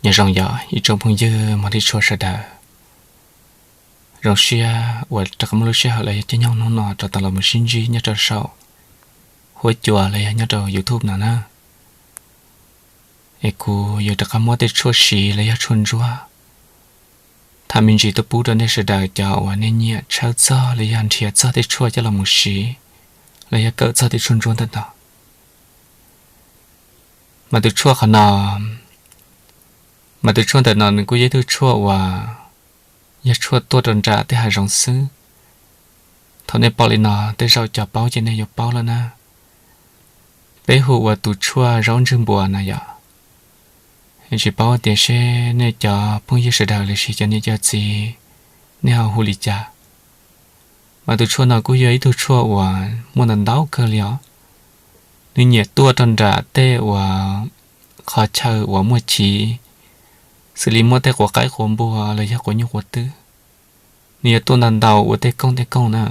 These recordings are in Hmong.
Nyob zoo yog ib tsoom phooj ywg mog, ib tsoom sawv daws, zoo siab uas rov qab muaj lub sij hawm los yog caij nyoog hnub no rov tau los mus sib ntsib nyob rau saum huab cua los yog nyob rau YouTube no na. Es kuv yuav rov qab muab tej tshuaj siv los yog tshuaj ntsuab tham me ntsis tuaj pub rau nej sawv daws cov uas nej nyiam tshawb txog los yog nrhiav txog tej tshuaj coj los mus siv los yog kawm txog tej tshuaj ntsuab ntawm no. Mas tus tshuaj qhov no, mas tus tshuaj ntawm no nws kuj yog ib tug tshuaj uas yog tshuaj tuaj rau nram tej hav zoov xwb. Thaum nej pom li no tej zaum cov paub ces nej yuav paub lawm na. Peb hu ua tus tshuaj zaub ntswg npua no yom. Tsis paub tias seb nej cov phooj ywg sawv daws los sis cov niam cov txiv nej ho hu li cas. Mas tus tshuaj no kuj yog ib tug tshuaj uas muaj ntau ntau kawg li os. Nws nyiam tuaj rau nram tej uas qhov chaw uas muaj chiv, xws li muaj tej quav qaib quav npua los yog quav nyuj quav twm. Nws yuav tuaj ntau ntau ua tej kooj tej kooj na.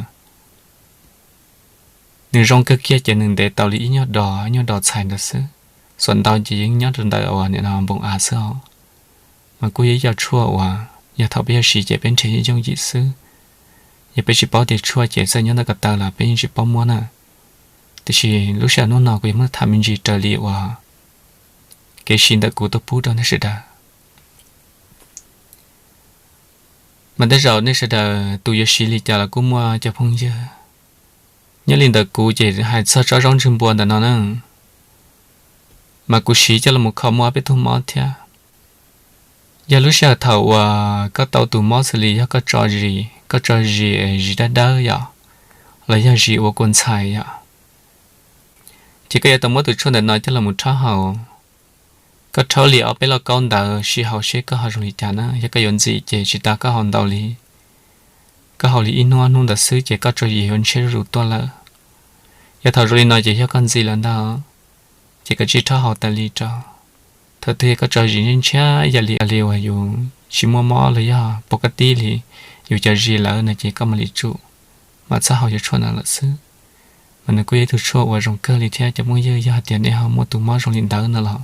Nws zoo kawg kiag ces nws ntev tau li ib nyuag dos, ib nyuag dos txhais ntawd xwb. Xuas ntau ces yeej nyob rau ntawm uas nim no npoo av xwb os. Mas kuj yog ib co tshuaj uas yog thaum peb yuav siv ces peb nrhiav yooj yim xwb. Yog peb tsis paub tias tshuaj ces txawm nyob ntawm ko taw los peb yeej tsis paub muab na. Tiam sis lub sij hawm hnub no kuv yuav muab tham me ntsis raws li uas kev siv ntawm kuv tuaj pub rau nej sawv daws. Mas tej zaum nej sawv daws tus yuav siv li cas los kuj muaj cov phooj ywg. Nyob li ntawm kuv ces hais txog tsob zaub ntswg npua ntawm no na, mas kuv siv coj los kho muaj ob peb tug mob thiab. Yog lub sij hawm thaum uas koj tau tus mob xws li yog koj tso zis, koj tso zis, zis dawb dawb yom, los yog zis ua kua ntxhais yom, ces koj yuav tau muab tus tshuaj ntawm no coj los rhaub haus. Koj rhaub li ob peb lauj kaub ntawd sib haus seb koj ho zoo li cas na. Yog koj yuav ntxim ces tsis tas koj haus ntau li, koj haus li ib hnub ob hnub ntawd xwb ces koj tso zis yuav ntshiab zuj zus tuaj lawm. Yog thaum zoo li no ces yog koj ntxim lawm ntag, ces koj tsij rhaub haus tas li rau. Thaum twg koj tso zis ntshiab ib yam li uas yus tsis muaj mob los yog pov ka tib li, yus cov zis lawm no ces koj mam li tsum, mas txhob haus cov tshuaj no lawm xwb. Mas nws kuj yog ib tug tshuaj uas zoo kawg li thiab cov phooj ywg, yog hais tias nej ho muaj tus mob zoo li ntawd no los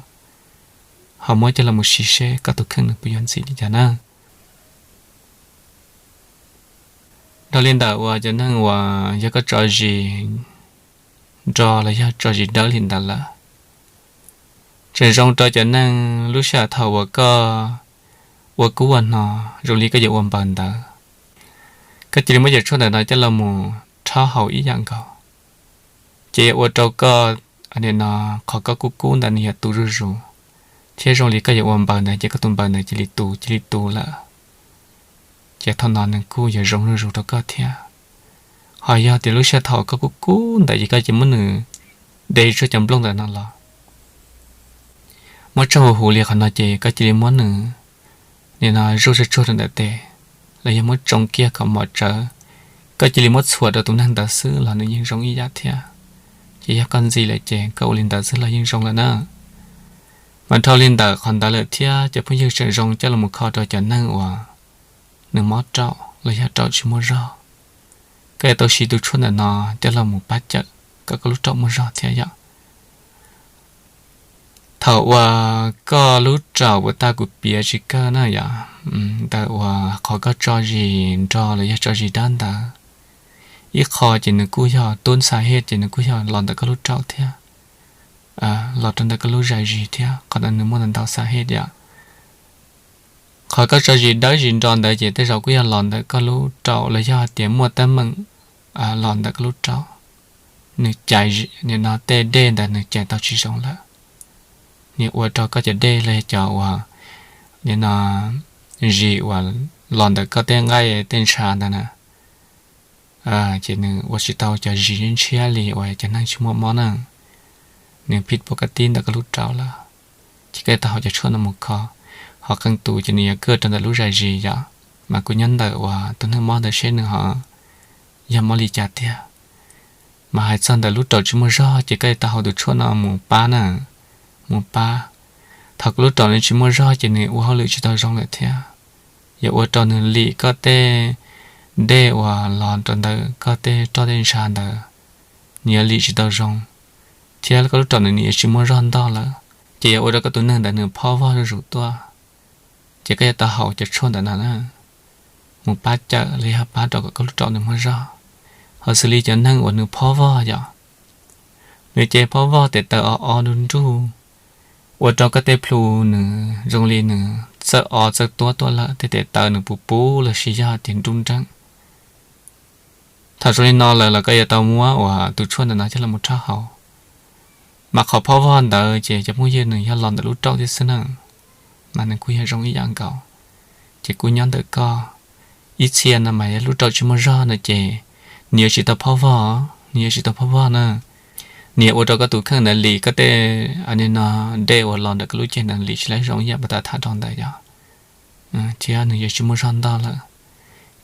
ho muab coj los mus siv seb koj tus kheej nws puas yuav ntxim li cas na. Dhau li ntawm uas cov neeg uas yog koj tso zis nro los yog tso zis dawb li ntawd lawm, tseem zoo rau cov neeg lub sij hawm thaum uas koj ua kub ua hno, zoo li koj yuav ua npaws ntawd, koj cia li muab cov tshuaj ntawm no coj los mus rhaub haus ib yam nkaus, ces yuav ua rau koj, no, qhov koj kub kub ntawd nws yuav tu zuj zus, thiab zoo li koj yuav ua npaws ntawd ces koj tus npaws ntawd cia li tu cia li tu lawm. Ces thaum no nws kuj yuav zoo zuj zus rau koj thiab. Ho yog tias lub sij hawm thaum koj kub kub ntawd ces koj cia li muab nws de tsuag cov nplooj ntawm no los, muab tso huv huv li qhov no ces koj cia li muab nws, nim no zuaj tsuag tsuag rau ntawm tes, los yog muab tsoo kiag kom mom tsawv, koj cia li muab txhuam rau tus neeg ntawd xwb los nws yeej zoo ib yam thiab. Ces yog koj ntxim lawm ces koj ua li ntawd xwb los yeej zoo lawm na. Mas dhau li ntawm qhov ntawd lawm thiab cov phooj ywg, tseem zoo coj los mus kho rau cov neeg uas nws mob raum los yog raum tsis muaj zog, koj yuav tau siv tus tshuaj ntawm no coj los mus pab cawm kom koj lub raum muaj zog thiab yom. Thaum uas koj lub raum uas tag kuv piav tsis kawg na yom, ntawm uas qhov koj tso zis nro los yog tso zis dawb ntawd, ib qho ces nws kuj yog tub xa hej ces nws kuj yog los ntawm koj lub raum thiab, los rau ntawm koj lub zais zis thiab, qhov ntawd nws muaj ntau xa hej yom. Qhov koj tso zis dawb zis nro ntawd ces tej zaum kuj yog los ntawm koj lub raum los yog hais tias muaj teeb meem los ntawm koj lub raum, nws cais, nim no tej dej ntawd nws cais tau tsis zoo lawm, nws ua rau koj cov dej los yog cov uas, nim no, zis uas los ntawm koj tej nqaij tej ntshav ntawd na, ces nws ua tsis tau cov zis ntshiab li uas cov neeg tsis muaj mob na, nws phij pov ka tib ntawm koj lub raum lawm. Ces koj yuav tau haus cov tshuaj no mus kho. Ho qee tus ces nws yuav kaj rau ntawm lub zais zis yom, mas kuj nyob ntawm uas tus neeg mob ntawd seb nws ho yog mob li cas tiag. Mas hais txog ntawm lub raum tsis muaj zog ces koj yuav tau haus tus tshuaj no mus pab na, mus pab. Thaum koj lub raum nws tsis muaj zog ces nws ua hauj lwm tsis tau zoo lawm thiab, yuav ua rau nws lim koj tej dej uas los rau ntawm koj tej roj tej ntshav ntawd, nws yuav lim tsis tau zoo, thiab koj lub raum nws nws yuav tsis muaj zog ntog lawm, ces yuav ua rau koj tus neeg ntawd nws phob vog zuj zus tuaj. Ces koj yuav tau haus cov tshuaj ntawm no na, mus pab cawm los yog pab rau kom koj lub raum nws muaj zog. Ho xws li cov neeg uas nws phob vog yom, nws ces phob vog tes taw o o nruj nruj, ua rau koj tej plhu nws zoo li nws txawj o txawj tuab tuaj lawm, tej tes taw nws puv puv los sis yog tias nruj nreeb. Thaum zoo li no lawm los koj yuav tau muab uas tus tshuaj ntawm no coj los rhaub haus. Mas qhov phob vog ntawd ces cov phooj ywg, nws yog los ntawm lub raum thiab xwb na, mas nws kuj yog zoo ib yam nkaus. Ces kuj nyob ntawm koj, ib txhia no mas yog lub raum tsis muaj zog no ces nws yuav tsis tau phob vog, nws yuav tsis tau phob vog na. Nws yuav ua rau koj tus kheej ntawd lim, koj tej, a, nim no dej uas los ntawm koj lub cev ntawd lim tsis laib zoo ib yam puag ta tham rau ntawd yom. Thiab nws yuav tsis muaj zog ntog lawm.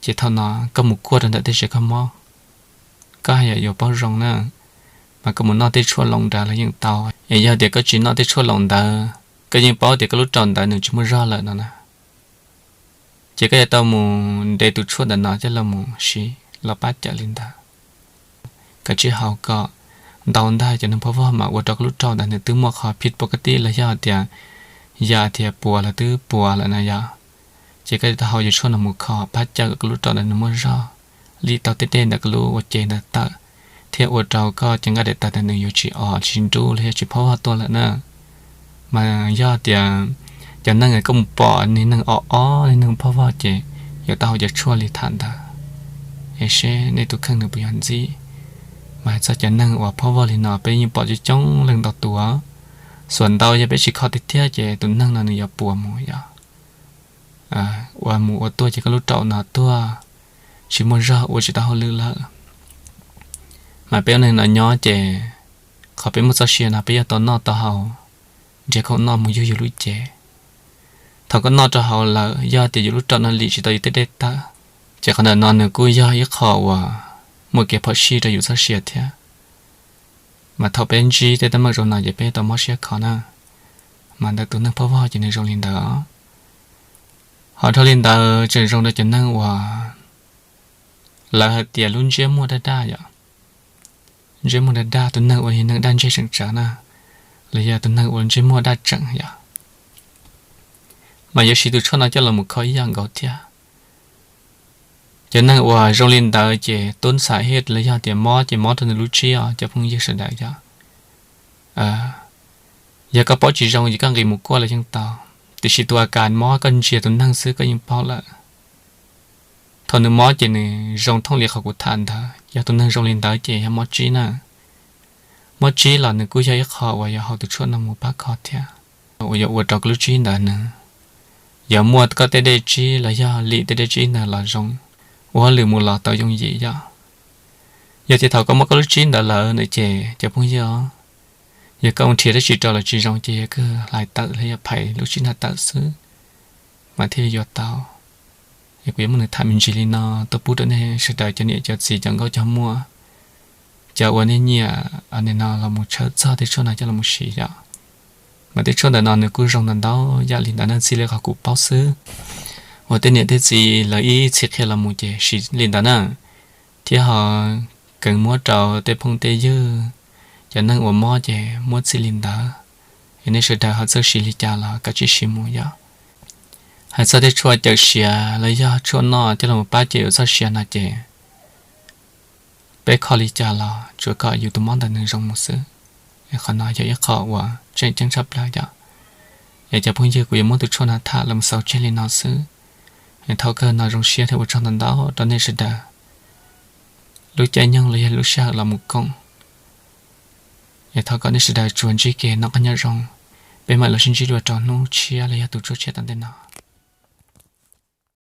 Ces thaum no koj mus kuaj rau ntawm tej tsev kho mob, koj yuav paub zoo na, mas koj mus noj tej tshuaj loos nrad los yeej tau. Es yog tias koj tsis noj tej tshuaj loos ntawd, koj yeej paub tias koj lub raum ntawd nws tsis muaj zog lawm no na. Ces koj yuav tau mus de tus tshuaj ntawm no coj los mus siv los pab cawm li ntawd. Kav tsij haus kom ntau ntag, cov neeg phob vog mas ua rau koj lub raum ntawd nws twb muaj qhov phij pov ka tij los yog tias yam tias puas los twb puas lawm na yom. Ces koj yuav tau haus cov tshuaj no mus kho pab cawm kom koj lub raum ntawd nws muaj zog, lim tau tej dej ntawm koj lub ua cev ntawd tawm, thiab ua rau koj cev nqaij daim tawv ntawd nws yuav tsis o tsis nruj los yog tsis phob vog tuaj lawm na. Mas yog tias cov neeg koj mus pom niag neeg o o, niag neeg phob vog ces yuav tau haus cov tshuaj li tham ntawd, es seb nej tus kheej nws puas yog ntxim. Mas hais txog cov neeg uas phob vog li no peb yeej pom coob coob leej ntau tus. Xuas ntau yog peb tsis kho tiag tiag ces tus neeg no nws yuav puas mus yom. Ua mus ua tuaj ces koj lub raum no tuag, tsis muaj zog, ua tsis tau hauj lwm lawm. Mas peb ua neeg no nyob ces qhov peb muaj txoj sia no peb yuav tau noj tau haus, nrhiav khoom noj mus yug yus lub cev. Thaum koj noj rau hauv lawm, yog tias yus lub raum no lim tsis tau yus tej dej tawm, ces qhov ntawm no nws kuj yog ib qho uas muaj kev phom sij rau yus txoj sia thiab. Mas thaum peb ntsib tej teeb meem zoo no ces peb tau mob siab kho na. Mas ntawm tus neeg phob vog ces nws zoo li ntawd. Ho dhau li ntawd tseem zoo rau cov neeg uas lawv hais tias lub ntsiab muag daj daj yom. Ntsiab muag daj daj, tus neeg uas yog neeg daj ntseg tseem tsawv na, los yog tus neeg uas ntsiab muag daj tseem yom, mas yuav siv tus tshuaj no coj los mus kho ib yam nkaus thiab. Cov neeg uas zoo li ntawd ces tub ntxhais hej los yog tias mob ces mob rau nws lub tsib os cov phooj ywg sawv daws yom. Yog koj paub tsis zoo ces koj nqis mus kuaj los yeej tau, tiam sis tus a kas mob koj ntsia tus neeg xwb koj yeej paub lawm. Thaum nws mob ces nws zoo thooj li qhov kuv tham ntawd, yog tus neeg zoo li ntawd ces yog mob tsib na. Mob tsib los nws kuj yog ib qho uas yuav haus tus tshuaj no mus pab kho thiab, uas yuav ua rau koj lub tsib ntawd nws yuav muaj koj tej dej tsib los yog lim tej dej tsib ntawd los zoo, ua hauj lwm mus los tau yooj yim yom. Yog tias thaum koj mob koj lub tsib ntawd lawm no ces cov phooj ywg, yog koj mus nrhiav dab tsi rau los tsis zoo ces yog kawg hlais tawm los yog phais lub tsib ntawd tawm xwb mas thiaj yuav tau. Es kuv yuav muab nws tham me ntsis li no tuaj pub rau nej sawv daws cov niam cov txiv cov nkauj cov muam, cov uas nej nyiam no los mus tshawb txog tej tshuaj no coj los mus siv yom. Mas tej tshuaj ntawm no nws kuj zoo ntau ntau yam li ntawd na, txij li qhov kuv paub xwb, uas tej niam tej txiv lawv ib txhis qhia los mus ces siv li ntawd na. Thiab ho kheev muab rau tej phooj tej ywg, cov neeg uas mob ces muab txij li ntawd. Es nej sawv daws ho txawj siv li cas los kav tsij siv mus yom. Hais txog tej tshuaj cawm siav los yog tshuaj noj coj los pab cawm yus txoj sia no ces peb kho li cas los tsuav kom yus tus mob ntawd nws zoo mus xwb. Qhov no yog ib qho uas tseem ceeb tshaj plaws yom. Es cov phooj ywg, kuv yuav muab tus tshuaj no tham los mus xaus tseg li no xwb. Es thov kawg no zoo siab thiab ua tsaug ntau ntau rau nej sawv daws lub caij nyoog los yog lub sij hawm los mus koom. Es thov kom nej sawv daws tsuas ntsib kev noj qab nyob zoo, peb mam los sib ntsib dua rau hnub tshiab los yog tus tshuaj tshiab tom ntej no.